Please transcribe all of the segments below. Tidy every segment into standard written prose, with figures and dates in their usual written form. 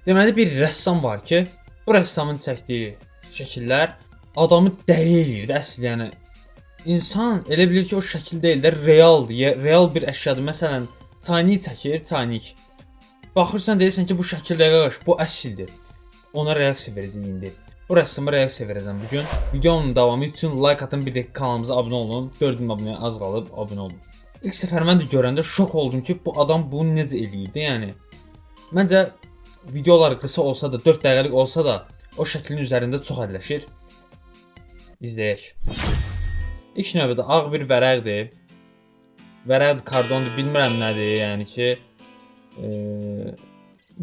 Deməli bir rəssam var ki, bu rəssamın çəkdiyi şəkillər adamı dəli eləyir də əsl, yəni insan elə bilir ki, o şəkil deyil də realdır, real bir əşyadır. Məsələn, Titanic çəkir, Titanic. Baxırsan deyirsən ki, bu şəkil qardaş, bu əsildir. Ona reaksiya verəcəyik indi. Bu rəssama reaksiya verəcəm bu gün. Videonun davamı üçün like atın, bir də kanalımıza abunə olun. 4000 abunəyə az qalıb, abunə olun. İlk səfər mən də görəndə şok oldum ki, bu adam bunu necə eləyirdi, yəni. Məncə videolar qısa olsa da, 4 dəqiqəlik olsa da o şəklin üzərində çox əlləşir. İzləyək. İlk növbədə ağ bir vərəqdir. Vərəqdir, kardondur, bilmirəm nədir, yəni ki,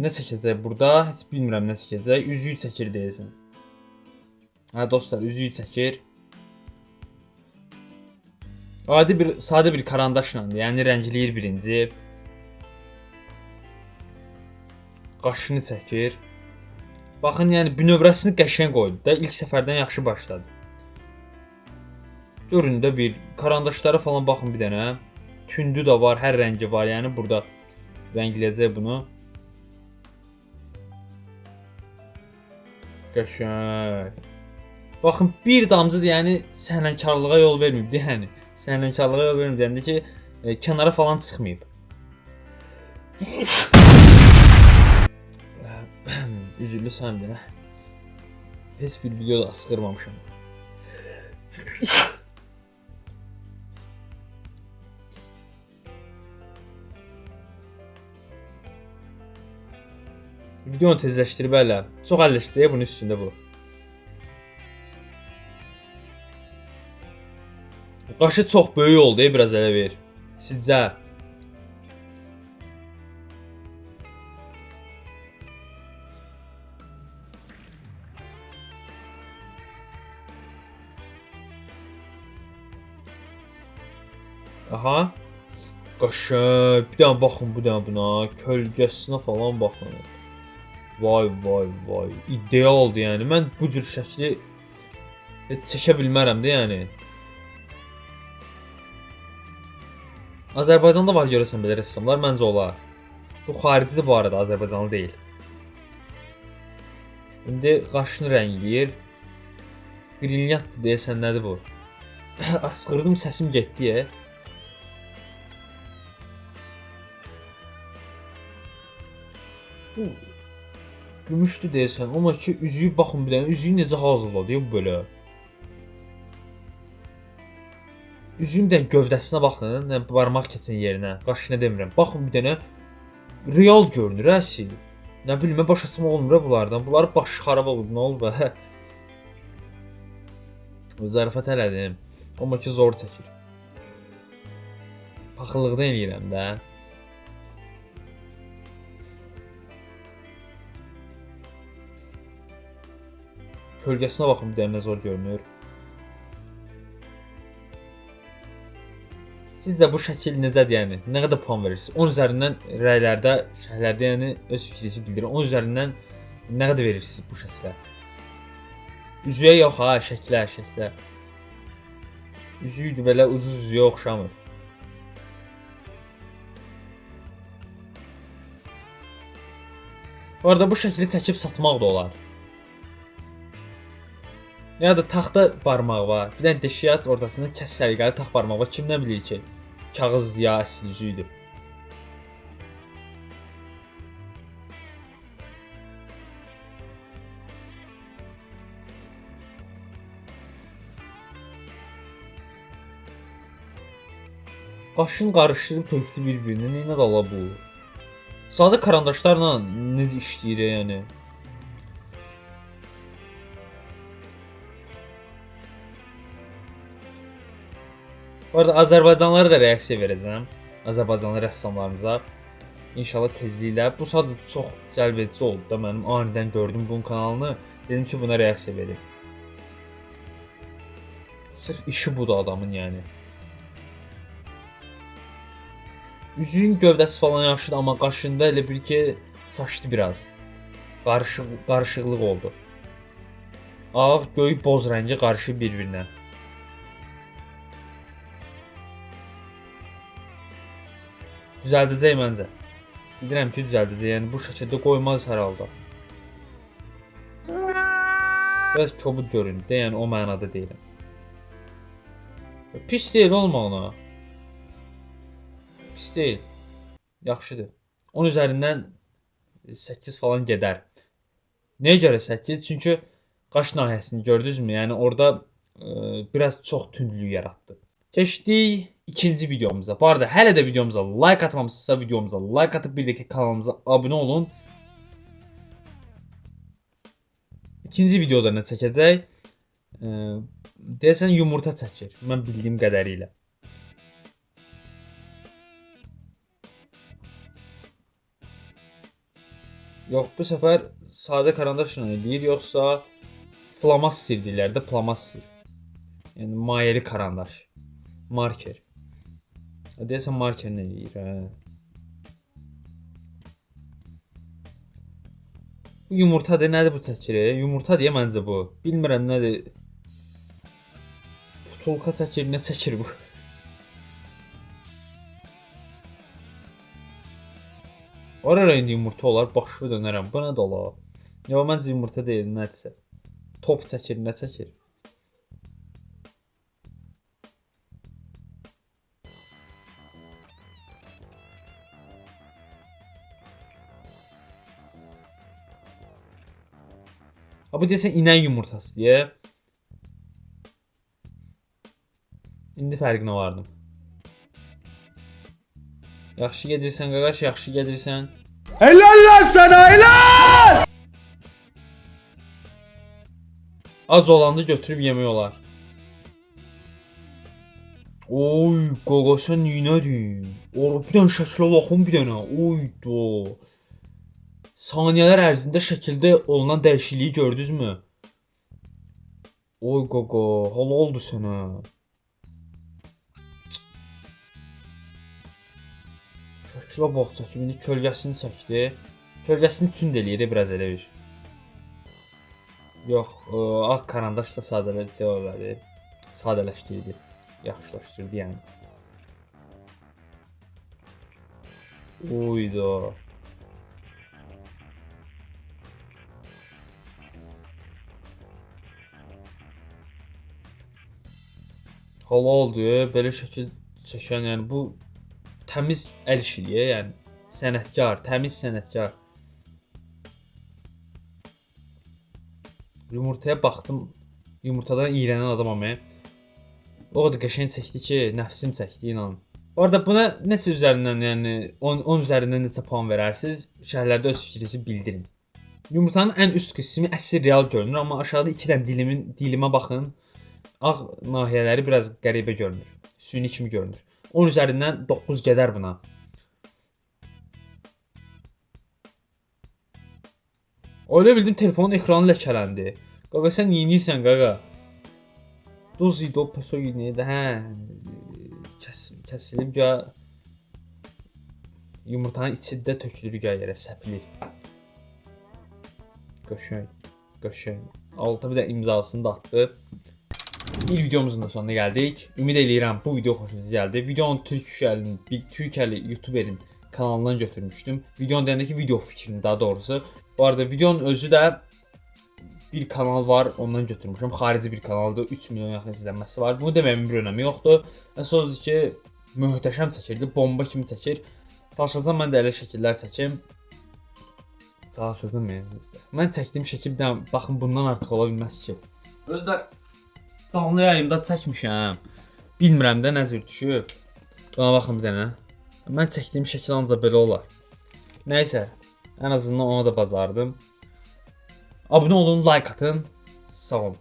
nə çəkəcək burada, heç bilmirəm nə çəkəcək. Üzüyü çəkir deyəsən. Hə dostlar, üzüyü çəkir. Adi bir, sadə bir karandaşla, yəni rəngləyir birinci. Qaşını çəkir. Baxın, yəni bünövrəsini qəşəng qoydu da, ilk səfərdən yaxşı başladı. Görün də bir karandaşlara falan baxın bir dənə. Tündü də var, hər rəngi var, yəni burada rəngləyəcək bunu. Qəşəng. Baxın, bir damcı da yəni səhnəkarlığa yol verməyibdi, yəni. Səhnəkarlığa yol verməyib, yəni ki, kənara falan çıxmayıb. Üzürlü sayım da. Heç bir videoda asqırmamışam. Videonu tezləşdirib hələ. Çox əlləşəcək bunun üstündə bu. Qaşı çox böyük oldu, biraz elə ver. Sizcə? Aha. Qaşıq. Bir dənə baxın bu dənə buna. Kölgəsinə falan baxın. Vay vay vay. İdealdır yəni. Mən bu cür şəkli heç çəkə bilmərəm də yəni. Azərbaycanda var görəsən belə rəssamlar, məncə olar. Bu xaricidir bu arada, Azərbaycanlı deyil. İndi qaşını rəngləyir. Brilyantdır deyəsən, nədir bu? Asqırdım, səsim getdi ya. Bu gümüşdür deyəsən, amma ki üzüyü baxın bir dənə, üzüyü necə hazırladı ya bu belə. Üzüyün bir dənə gövdəsinə baxın, yəni barmaq keçən yerinə, qaşına demirəm. Baxın bir dənə real görünür əsil. Nə bilim, baş açmaq olmur bunlardan. Bunlar başı xarab olub, nə olub hə? Zarafat elədim. Amma ki zor çəkir. Paxıllıqdan eləyirəm də. Kölgəsinə baxın bir dənə nə zor görünür. Sizcə bu şəkil necədir yəni? Nə qədər puan verirsiniz? 10 üzərindən rəylərdə, şərhlərdə yəni öz fikrinizi bildirin. 10 üzərindən nə qədər verirsiniz bu şəklə? Üzüyə yox ha, şəklə, şəklə. Üzüydü belə ucuz üzüyə oxşamır. Bu arada bu şəkli çəkib satmaq da olar. Ya da taxta barmaq var. Bir dənə deşiyə aç, ortasında kəs səliqəli taxt barmaq var. Kim nə bilir ki, kağız ya əsl üzüydü. Qaşın qarışdırıb tökdü bir-birinə. Nə ala bu? Sadə karandaşlarla necə işləyir yəni? Bu arada Azərbaycanlılara da reaksiya verəcəm. Azərbaycanlı rəssamlarımıza. İnşallah tezliklə. Bu saat çox cəlb edici oldu da mənim. Anidən gördüm bunun kanalını. Dedim ki, buna reaksiya verim. Sırf işi budur adamın yəni. Üzüyün gövdəsi falan yaxşıdır, amma qaşında elə bil ki, çaşdı biraz. Qarışıqlıq oldu. Ağ, göy, boz rəngi qarışıb bir-birinə. Düzəldəcək məncə. Bilirəm ki, düzəldəcək. Yəni bu şəkildə qoymaz hər halda. Biraz kobud göründü, yəni o mənada deyirəm. Pis deyil olmağına. Pis deyil. Yaxşıdır. 10 üzərindən 8 falan gedər. Nəyə görə 8? Çünki qaş nahiyəsini gördünüzmü? Yəni orada biraz çox tündlük yaratdı. Keçdik ikinci videomuza. Bu arada hələ də videomuza like atmamışsınızsa videomuza like atıp bir də ki kanalımıza abunə olun. İkinci videoda nə çəkəcək? Deyəsən yumurta çəkir. Mən bildiyim qədərilə. Yox, bu səfər sadə karandaşla eləyir, yoxsa flamaster deyirlər də, flamaster. Yəni mayeli karandaş. Marker. Deyəsən markerlə eləyir, hə. Bu yumurtadır, nədir bu çəkir? Yumurta deyə məncə bu. Bilmirəm nədir. Putulka çəkir, nə çəkir bu? Ora indi yumurta olar, başımı dönərəm. Bu nə ola? Yox, məncə yumurta deyil, nədirsə. Top çəkir, nə çəkir? Ha, bu deyəsən inək yumurtası deyə. İndi fərqinə vardım. Yaxşı gedirsən qaqaş, yaxşı gedirsən. Helal lan sana, helal! Ac olanda götürüb yemək olar. Oy, qaqa sən neynədin? Ora bir dənə şəklə baxın bir dənə. Oy do. Saniyələr ərzində şəkildə olunan dəyişikliyi gördünüzmü? Oy qaqa, halal oldu sənə. Şəklə bax, çəkib indi kölgəsini çəkdi. Kölgəsini tünd eləyir biraz elə bir. Yox, ağ karandaşla sadələşdirdi. Sadələşdirdi. Yaxşılaşdırdı yəni. Uyda. Halaldır, belə şəkil çəkən, yəni bu təmiz əl işidir, yəni sənətkar, təmiz sənətkar. Yumurtaya baxdım, yumurtadan iyrənən adamam. O qədər qəşəng çəkdi ki, nəfsim çəkdi, inanın. Bu arada buna neçə üzərindən, yəni 10 üzərindən neçə puan verərsiniz? Şərhlərdə öz fikrinizi bildirin. Yumurtanın ən üst qismi əsl real görünür, amma aşağıda iki dənə dilimə baxın. Ağ nahiyələri biraz qəribə görünür. Süni kimi görünür. 10 üzərindən 9 gedər buna. Öyle bildim telefonun ekranı ləkələndi. Qaqa sən neynirsən qaqa? Duz idi o peso idi, hə. Kəsilib gəl. Yumurtanın içi də tökülür gəl yerə, səpilir. Qəşəng, qəşəng. Alta bir də imzasını da atdı. Bir videomuzun da sonuna gəldik. Ümid eləyirəm bu video xoşunuza gəldi. Videonu bir Türkiyəli YouTuberin kanalından götürmüşdüm. Videonun deyəndə ki, video fikrini daha doğrusu. Bu arada videonun özü də bir kanal var, ondan götürmüşüm. Xarici bir kanaldır, 3 milyon yaxın izlənməsi var. Bunu deməyimin bir önəmi yoxdur. Əsas odur ki, möhtəşəm çəkirdi, bomba kimi çəkir. Çalışacağam mən də elə şəkillər çəkim. Çalışacağam yəni özdə. Mən çəkdiyim şəkil bir dənə, baxın bundan artıq ola bilməz ki. Özü də canlı yayımda çəkmişəm. Bilmirəm də nə cür düşüb. Buna baxın bir dənə. Mən çəkdiyim şəkil ancaq belə olar. Nəysə, ən azından onu da bacardım. Abunə olun, like atın. Sağ olun.